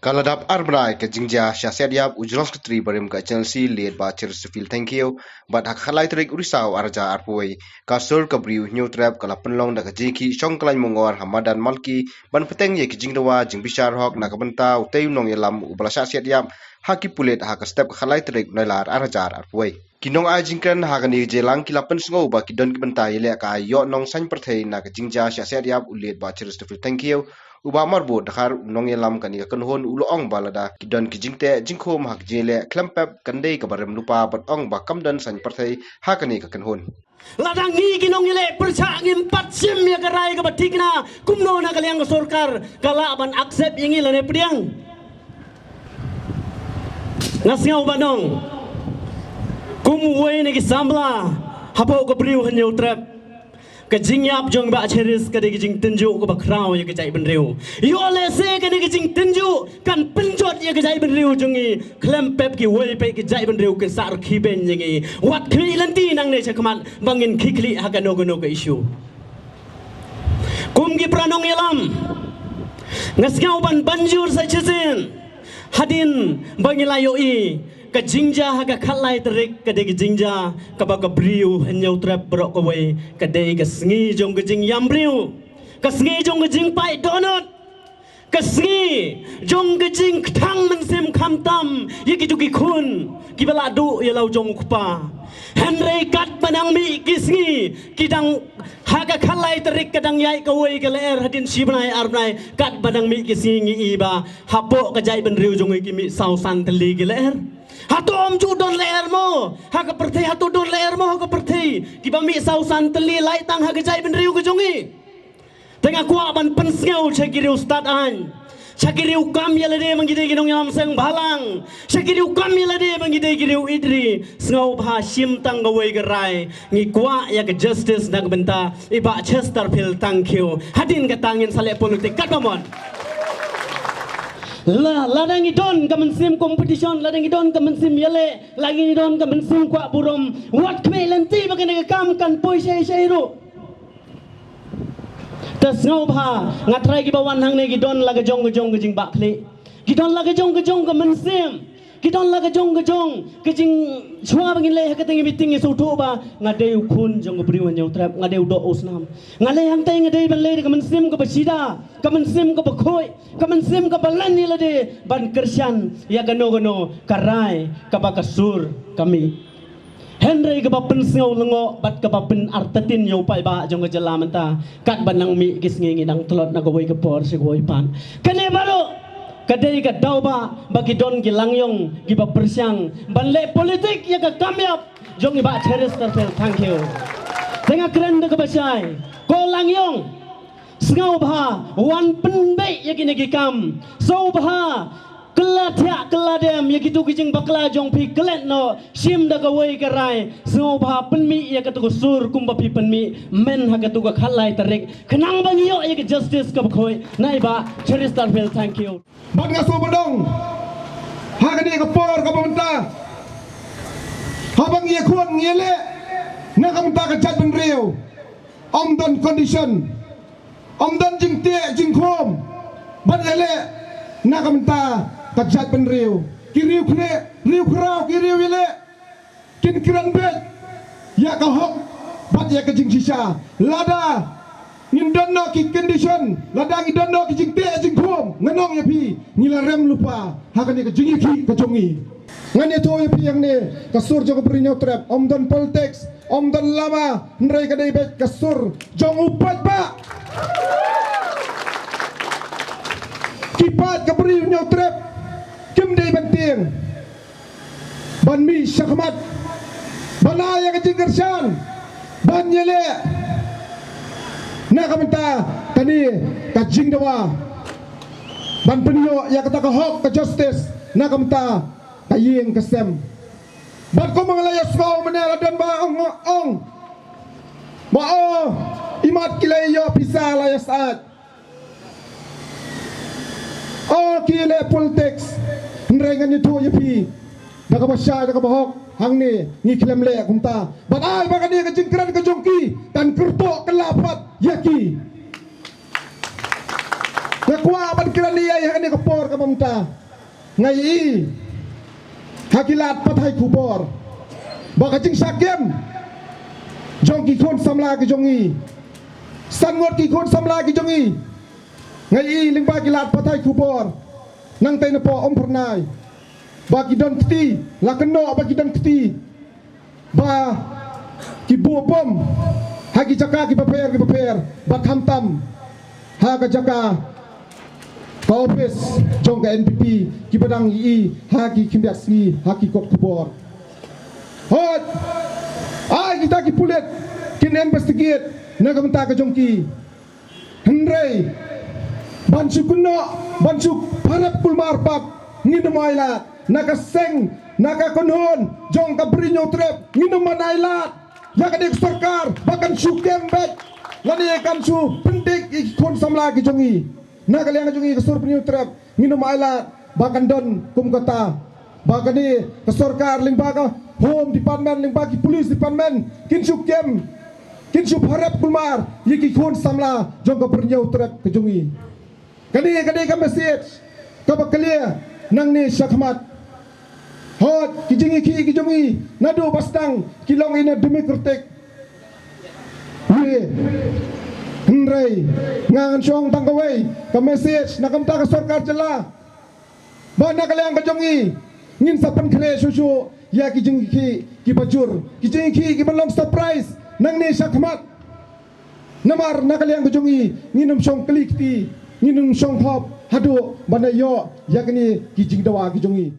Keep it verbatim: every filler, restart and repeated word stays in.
Ka la dap ar bnai ka jingjia shah siat ïap u General Secretary barim ka H N L C, Late Bah Cheristerfield Thangkhiew, bad ha ka khatlai tarik u Risaw ar hajar arphew wei, ka sur ka briew Hynñiewtrep ka la pynlong da ka jingïakhih shong kyllain mongor ha madan Malki, ban bteng ïa ki jingdawa jingbishar hok na ka bynta utei u nongïalam uba la shah siat ïap ha ki pulit ha ka step ka khatlai tarik u Nailar ar hajar arphew wei. Ki nongai jingkren ha kane ka jingïalang ki la pynsngew ba ki don ki bynta ïaleh ka ai ïoh nongsaiñ pyrthei na ka jingjia shah siat ïap u Late Bah Cheristerfield Thangkhiew, u Bah Marbud Dkhar, u nongïalam kane ka kynhun, u la ong ba lada ki don ki jingteh jingkhum ha ka jingïaleh khlem pep kan dei kaba rem lypa, bad ong ba kam don saiñ pyrthei ha kane ka kynhun. Lada ngi ki nongïaleh pyrshah ngim pat shim ïa ka rai kaba thikna, kumno na ka liang ka sorkar ka lah ban accept ïa ngi lane pdiang? Nga sngew ba nong kum uwei na ki samla hapoh ka briew Hynñiewtrep, ka jingïap jong Bah Cheris ka dei ka jingtynjuh kaba khraw ïa ka jaitbynriew. Ïoh lehse kane ka jingtynjuh kan pynjot ïa ka jaitbynriew jong ngi, khlem pep kiwei pat ki jaitbynriew kin sah rkhie beiñ ïa ngi. Wat khmih lynti nangne shakhmat ba ngin khie khlieh ha kano kano ka issue. Kum ki para nongïalam, nga sngew ban ban jur sa shisien hadien ba ngi la ïohi ka jingjia ha ka khatlai tarik ka dei ka jingjia kaba ka briew Hynñiewtrep baroh kawei ka dei ka sngi jong ka jingïam briew, ka sngi jong ka jingpait dohnud, ka sngi jong ka jingkthang mynsiem khamtam ïa kito ki khun kiba la duh ïa la u jong u kpa. Hynrei katba nang mih ki sngi, ki dang ha ka khatlai tarik ka dang ïaid kawei ka lyer, hadien shi bnai ar bnai katba nang mih ki sngi ngi i ba hapoh ka jaitbynriew jong ngi ki mih saw san tylli ki lyer. Hato ym ju don lyer mo ha ka pyrthei? Hato don lyer mo ha ka pyrthei kiba mih saw san tylli, lait tang ha ka jaitbynriew ka jong ngi? Te nga kwah ban pynsngew sha ki riew stad aiñ, sha ki riew kam ïa lade ba ngi dei ki nongïalam seng bhalang, sha ki riew kam ïa lade ba ngi dei ki riew ïeit ri, sngewbha shim tang kawei ka rai. Ngi kwah ïa ka justice na ka bynta i Bah Chesterfield Thangkhiew. Hadien kata ngin sa leh politik katba mon. La, lada ngi don ka mynsiem competition, lada ngi don ka mynsiem ïaleh, lada ngi don ka mynsiem kwah burom, wat khmih lynti ba kane ka kam kan poi shai shai ruh. Te sngewbha, nga trai kiba wan hangne ki don la ka jong ka jong ka jingbakla. Ki don la ka jong ka jong ka mynsiem. Ki don la ka jong ka jong ka jing, shuwa ba ngin leit ha katei ka meeting ngi sngewthuh ba nga dei u khun jong ka briew Hynñiewtrep, nga dei u doh u snam. Nga leit hangtei nga dei ban leit da ka mynsiem kaba shida, ka mynsiem kaba khuid, ka mynsiem kaba len ïa lade ban kyrshan ïa kano kano ka rai kaba ka sur ka mih. Hynrei kaba pynsngew lyngngoh bad kaba pynartatien ïa u paidbah jong ka jylla mynta, katba nang mih ki sngi ngi dang tlot na kawei ka por sha kawei pat. Kane baroh ka dei ka daw ba, ba ki don ki langïong kiba pyrshang ban leh politik ïa ka kam ïap jong i Bah Chesterfield Thangkhiew. Te nga kren da kaba shai, ko langïong, sngewbha wan pynbeit ïa kine ki kam. Sngewbha kylla thiah kylla dem ïa kito ki jingbakla jong phi, klet noh, shim da kawei ka rai. Sngewbha pynmih ïa kato ka sur kumba phi pynmih mynta ha kato ka khatlai tarik, khnang ba ngi ïoh ïa ka justice kaba khuid na i Bah Chesterfield Thangkhiew. Bad nga sngewbha ban ong, ha kane ka por kaba mynta, haba ngi ïakhun ngi ïaleh na ka bynta ka jaitbynriew, ym don condition, ym don jingteh jingkhum ban ïaleh na ka bynta ka jaitbynriew. Ki riew khreh, riew khraw, ki riew ïaleh kin kren beit ïa ka hok bad ïa ka jingshisha. Lada ngin don noh ki condition, lada ngin don noh ki jingteh jingkhum, ngan ong ïa phi, ngi la rem lypa ha kane ka jingïakhih ka jong ngi. Ngan ïathuh ïa phi hangne, ka sur jong ka Bri Hynñiewtrep ym don politics, ym don lama, hynrei ka dei beit ka sur jong u paidbah. Ki paid ka Bri Hynñiewtrep kim dei ban tieng ban mih shakhmat ban ai ïa ka jingkyrshan ban ïaleh na ka bynta kane ka jingdawa ban pynïoh ïa kata ka hok ka justice na ka bynta ka ïing ka sem. Bad kumba nga la ïa sngewthuh mynne la don ba ong, ong ba, oh, imat ki la ïoh pisa la ïa sat. Oh, ki leh politics. Hynrei ngan ïathuh ïa phi da kaba shai da kaba hok, hangne ngi khlem leh kumta. Bad ai ba kane ka jingkren ka jong ki kan kyrtuh kylla pat ïa ki. Nga kwah ban kren ïa hangne ka por ka mynta nga ïohi ha ki lad pathai khubor ba ka jingshah kem jong ki khun samla ki jong ngi, san ngut ki khun samla ki jong ngi, nga ïohi lyngba ki lad pathai khubor nangtei napoh Umphyrnai ba ki don kti, la kynnoh ba ki don kti ba ki buh bom ha ki jaka ki bapher ki bapher, ba khamtam ha ka jaka ka office jong ka N P P, kiba dang ïohi ha ki khyndiat sngi ha ki kot khubor. Hooid, ai kita ki pulit kin investigate na ka bynta ka jong ki. Hynrei ban shu kynnoh, ban shu pharep kulmar pap, ngin ym ailad. Na ka seng, na ka kynhun jong ka Bri Hynñiewtrep, ngin ym ailad ïa ka dei ka sorkar ba kan shu kem beit lane kan shu pyndik ïa ki khun samla ki jong ngi. Na ka liang jong ngi ka sur Bri Hynñiewtrep ngin ym ailad ba kan don kum kata, ba kane ka sorkar lyngba ka Home Department, lyngba ki Police Department kin shu kem, kin shu pharep kulmar ïa ki khun samla jong ka Bri Hynñiewtrep ka jong ngi. Kane ka dei ka message kaba clear nangne shakhmat. Hooid, ki jingïakhih ki jong ngi naduh ba sdang ki long in a democratic way. Hynrei nga ngan shong tang kawei ka message na ka bynta ka sorkar jylla ba na ka liang ka jong ngi ngin sa pynkhreh shuh shuh ïa ki jingïakhih kiba jur, ki jingïakhih kiba long surprise nangne shakhmat. Namar na ka liang ka jong ngi ngin ym shong kli kti, ngin ym shong thop haduh ban da ïoh ïa kine ki jingdawa ki jong ngi.